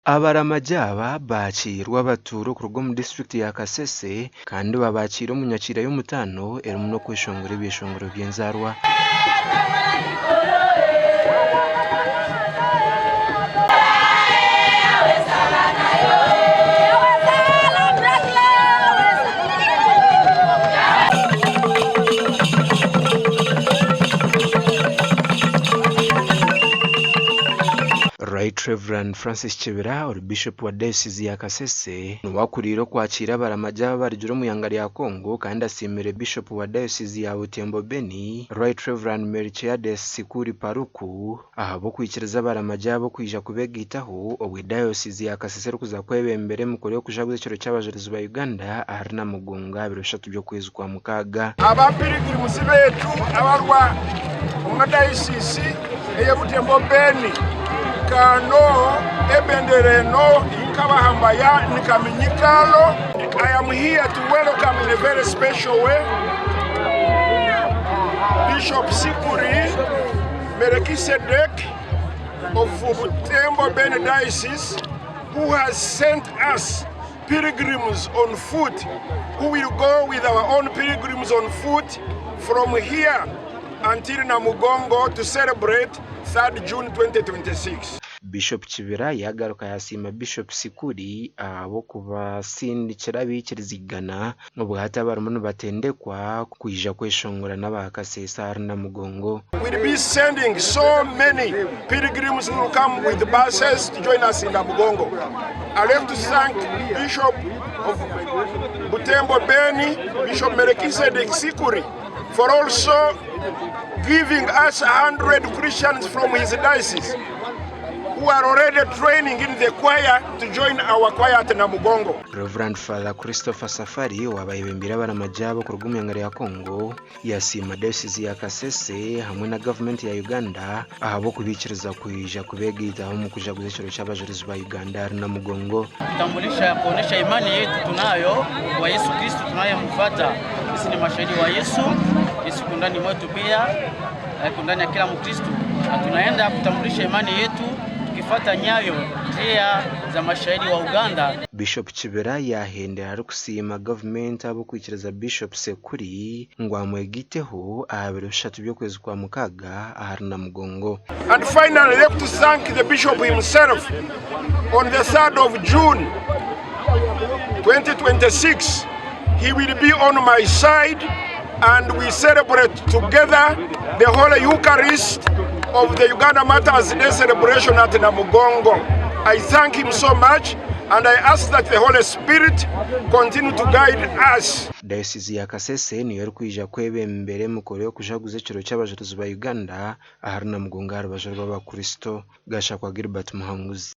Abaramagi aba baakiirwe abatuura okuruga omu disiturikiti ya Kasese kandi babakiire omu nyakiira y'omutaano erimu n'okweshongora ebyeshongoro by'enzaarwa. Right Rev. Francis Kibira ori Bishop wa Diocese ya Kasese niwe akuriire okwakiira abaramagi aba abarugire omu ihanga rya Congo kandi asiimire Bishop wa Diocese ya Butembo Beni, Right Rev. Melchiades Sikuri Paluku ahabw'okwikiriza abaramagi aba okwija kubegaitaho obwe Diocese ya Kasese erikuza kwebembera emikoro y'okujaguza ekiro ky'abajurizi ba Uganda ahari Namugongo aha biro bishatu by'okwezi kwa Mukaaga. Aba Pilgrims beetu abarwa omu Diocese eye Butembo Beni kano ebendera eno nkabahambaya nikaminyikalo. I am here to welcome in a very special way Bishop Sikuri Melkisedek of Butembo Beni Diocese who has sent us pilgrims on foot who will go with our own pilgrims on foot from here until Namugongo to celebrate 3rd June 2026. Bishop Kibira yagaruka yasiima Bishop Sikuri ahabw'okubasindikira abaikirizigana obwahati abarimu nibatendekwa kwija kweshongora n'aba Kasese ahari Namugongo. We'll be sending so many pilgrims who will come with buses to join us in Namugongo. I'd like to thank Bishop of Butembo Beni, Bishop Melkisedek Sikuri, for also giving us 100 Christians from his diocese who are already training in the choir to join our choir at Namugongo. Rev. Father Christopher Safari owaaba ayebembeire abaramagi aba okuruga omu ihanga rya Congo yasiima Diocese ya Kasese hamwe na gavumenti ya Uganda ahabw'okubaikiriza kwija kubegaitaho omu kujaguza ekiro ky'abajurizi ba Uganda ahari Namugongo. Kutambulisha kuonesha imani yetu tunayo kwa Yesu Kristo tunayemfuata. Sisi ni mashahidi wa Yesu. Yesu ndani mwetu pia ndani ya kila Mkristo, na tunaenda kutambulisha imani yetu tukifuata nyayo njia za mashahidi wa Uganda. Bishop Kibira yaahendera arikusiima gavumenti ahabw'okwikiriza Bishop Sekuri ngu amwegaiteho aha biro bishatu by'okwezi kwa Mukaaga ahari Namugongo. And finally, like to thank the bishop himself on the 3rd of June 2026. He will be on my side and we celebrate together the Holy Eucharist of the Uganda Martyrs Day celebration at Namugongo. I thank him so much and I ask that the Holy Spirit continue to guide us. Dayosizi ya Kasese niyo erikwija kwebembera emikoro y'okujaguza ekiro ky'abajurizi ba Uganda ahari Namugongo aha rubaju rw'abakristo. Gashakwa Gilbert Muhanguzi.